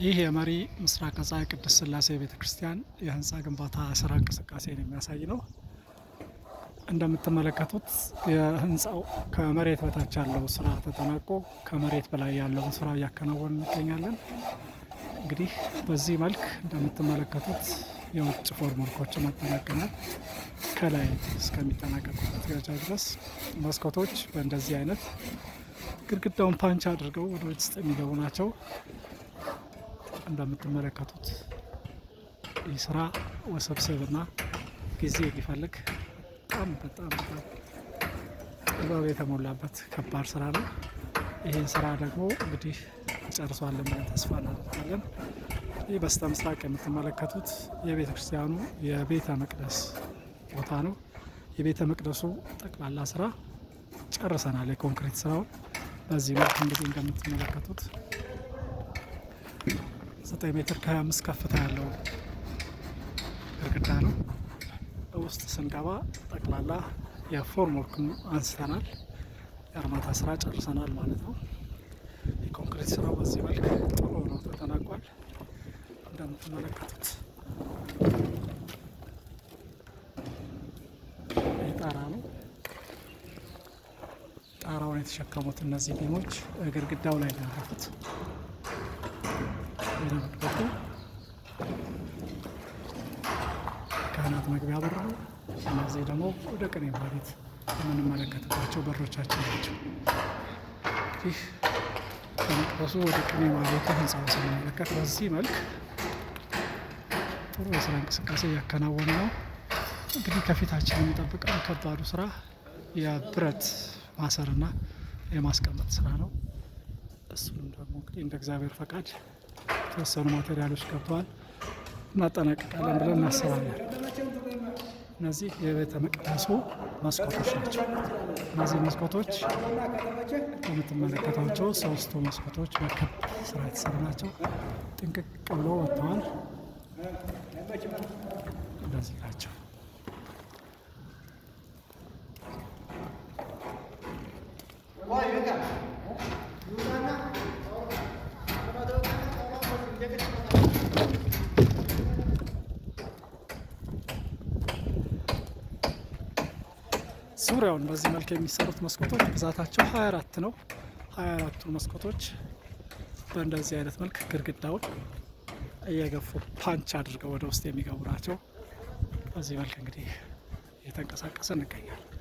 ይህ የመሪ ምስራቀ ፀሐይ ቅድስት ሥላሴ ቤተ ክርስቲያን የህንፃ ግንባታ ስራ እንቅስቃሴን የሚያሳይ ነው። እንደምትመለከቱት የህንፃው ከመሬት በታች ያለው ስራ ተጠናቆ ከመሬት በላይ ያለውን ስራ እያከናወን እንገኛለን። እንግዲህ በዚህ መልክ እንደምትመለከቱት የውጭ formwork ኦችን አጠናቀናል። ከላይ እስከሚጠናቀቁበት ደረጃ ድረስ መስኮቶች በእንደዚህ አይነት ግድግዳውን punch አድርገው ወደ ውስጥ የሚገቡ ናቸው። እንደምትመለከቱት ይህ ስራ ውስብስብና ጊዜ የሚፈልግ፣ በጣም በጣም በጣም ጥበብ የተሞላበት ከባድ ስራ ነው። ይህን ስራ ደግሞ እንግዲህ ጨርሷለን ብለን ተስፋ እናደርጋለን። ይህ በስተ ምስራቅ የምትመለከቱት የቤተ ክርስቲያኑ የቤተ መቅደስ ቦታ ነው። የቤተ መቅደሱ ጠቅላላ ስራ ጨርሰናል። የኮንክሪት ስራውን በዚህ መልክ እንግዲህ እንደምትመለከቱት 9 ሜትር ከ25 ከፍታ ያለው ግድግዳ ነው። ውስጥ ስንገባ ጠቅላላ የ formwork አንስተናል። የአርማታ ስራ ጨርሰናል ማለት ነው። የኮንክሪት ስራው በዚህ መልክ ጥሩ ነው ተጠናቋል። እንደምትመለከቱት ጣራ ነው። ጣራውን የተሸከሙት እነዚህ beam ኦች ግድግዳው ላይ ነው ያረፉት። ቤተ ካህናት መግቢያ በር ነው። እነዚህ ደግሞ ወደ ቅኔ ማህሌት የምንመለከትባቸው በሮቻችን ናቸው። እንግዲህ ከመቅደሱ ወደ ቅኔ ማህሌቱ ህንፃውን ስንመለከት በዚህ መልክ ጥሩ የስራ እንቅስቃሴ እያከናወነ ነው። እንግዲህ ከፊታችን የሚጠብቀን ከባዱ ስራ የብረት ማሰርና የማስቀመጥ ስራ ነው። እሱንም ደግሞ እንግዲህ እንደ እግዚአብሔር ፈቃድ የተወሰኑ material ኦች ገብተዋል፣ እናጠናቅቃለን ብለን እናስባለን። እነዚህ የቤተ መቅደሱ መስኮቶች ናቸው። እነዚህ መስኮቶች የምትመለከቷቸው ሶስቱ መስኮቶች በክብ ስራ የተሰሩ ናቸው። ጥንቅቅ ብሎ ወጥተዋል። እንደዚህ ናቸው። ዙሪያውን በዚህ መልክ የሚሰሩት መስኮቶች ብዛታቸው 24 ነው። 24ቱ መስኮቶች በእንደዚህ አይነት መልክ ግድግዳውን እየገፉ punch አድርገው ወደ ውስጥ የሚገቡ ናቸው። በዚህ መልክ እንግዲህ እየተንቀሳቀሰ እንገኛለን።